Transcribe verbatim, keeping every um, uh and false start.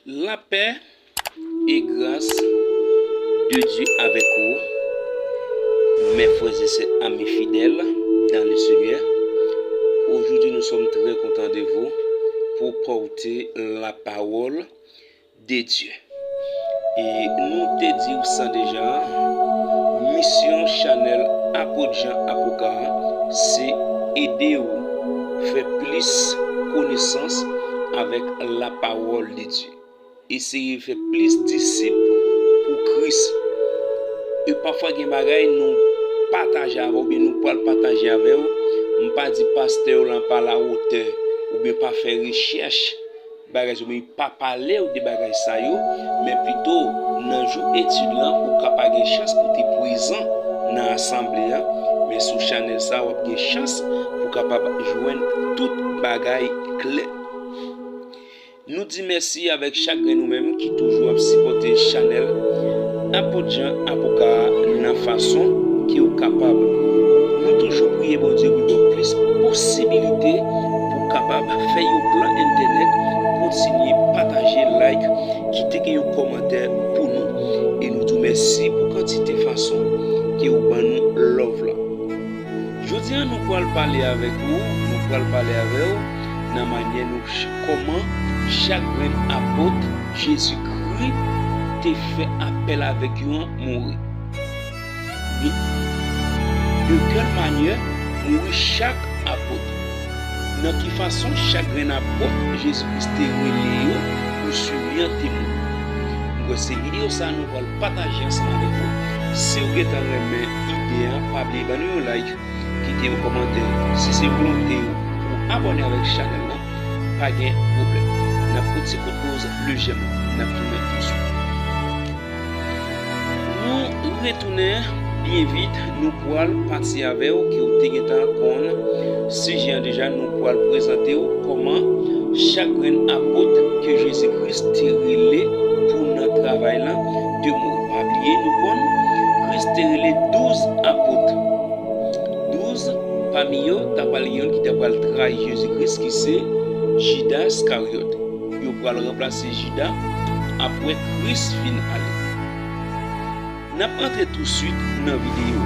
Lapè e gras de Dye avèk ou, mes frères et sœurs, amis fidèles dans le Seigneur. Aujourd'hui, nous sommes très contents de vous pour porter la parole de Dye. E nou te di w sa deja, misyon chanèl Apot Jan Apoka a, se ede w fè plis konesans avèk lapawòl de Dye. Eseye fè plis disip pou Kris. E pafwa gen bagay nou pataje avè w, oubyen nou pral pataje avè w. M pa di pastè w lan pa lawotè, oubyen pa fè rechèch bagay sa yo, men pa pale w de bagay sa yo, men pito nan jou etid lan, ou ka pa gen chans pou te prezan nan asanble a, men sou chanèl sa, w ap gen chans pou kapab jwenn tout bagay klè. Nou di mèsi avèk chak grenn ou menm ki toujou ap sipòte chanèl Apot Jan Apoka a nan fason ke w kapab. Nou toujou priye Bondye pou l ba w plis posibilite pou w kapab fè yon plan entènèt, kontinye pataje, like, kite gen yon kòmantè pou nou. E nou di w mèsi pou kantite fason ke w ban nou love la. Jodi a, nou pral pale avèk ou, nou pral pale avè w nan manyè nou ch-, kòman chak grenn apot Jezikri te fè apèl avèk yo an mouri. Oubyen, de kèl manyè mouri chak apot? Nan ki fason chak grenn apot Jezikri te rele yo pou swiv li an te mouri? M kwè se videyo sa a nou pral pataje ansanm avèk ou. Si w gentan renmen ide a, pa bliye ban nou yon like, kite yon kòmantè. Si se volonte w pou abòne avèk chanèl lan, pa gen pwoblèm. N ap fè yon ti kout poz, le j'aime, n ap tounen touswit. Nou retounen byen vit, nou pral pati avè w ke w te gentan konn sijè an deja, nou pral prezante w kòman chak grenn apot ke Jezi Kris te rele pou nan travay lan te mouri. Pa bliye, nou konn Kris te rele douz apot. Douz, pami yo, ta pral gen youn ki ta pral trayi Jezi Kris, ki se Jida Iskaryòt. Yo pral ranplase Jida apre Kris fin ale. N ap antre touswit nan videyo.